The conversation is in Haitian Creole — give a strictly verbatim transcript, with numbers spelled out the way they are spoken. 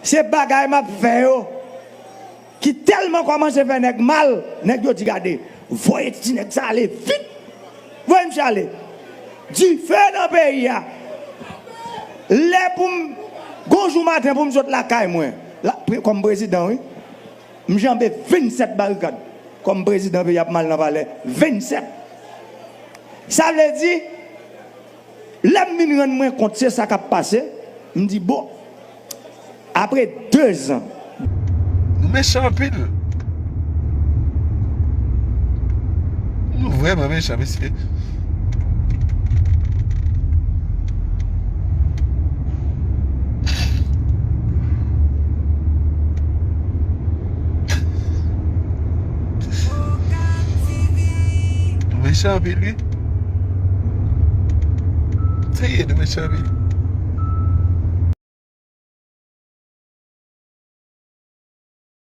Se bagay m ap fè yo ki tèlman kòmanse fè nèg mal, nèg yo di, "Gade, voye ti nèg sa ale vit. Voye misye ale. Dife nan peyi a." Lè pou m, gon jou maten pou m sot lakay mwen, la, pre-, kòm prezidan, wi, m janbe vennsèt barikad. Kòm prezidan peyi ap mal nan palè, vennsèt. Sa vle di, lè m vin rann mwen kont se sa k ap pase, m di, bon, apre de zan. Nou mechan anpil. Nou vrèman mechan, mesye. Nou mechan anpil, wi. Serye, nou mechan anpil.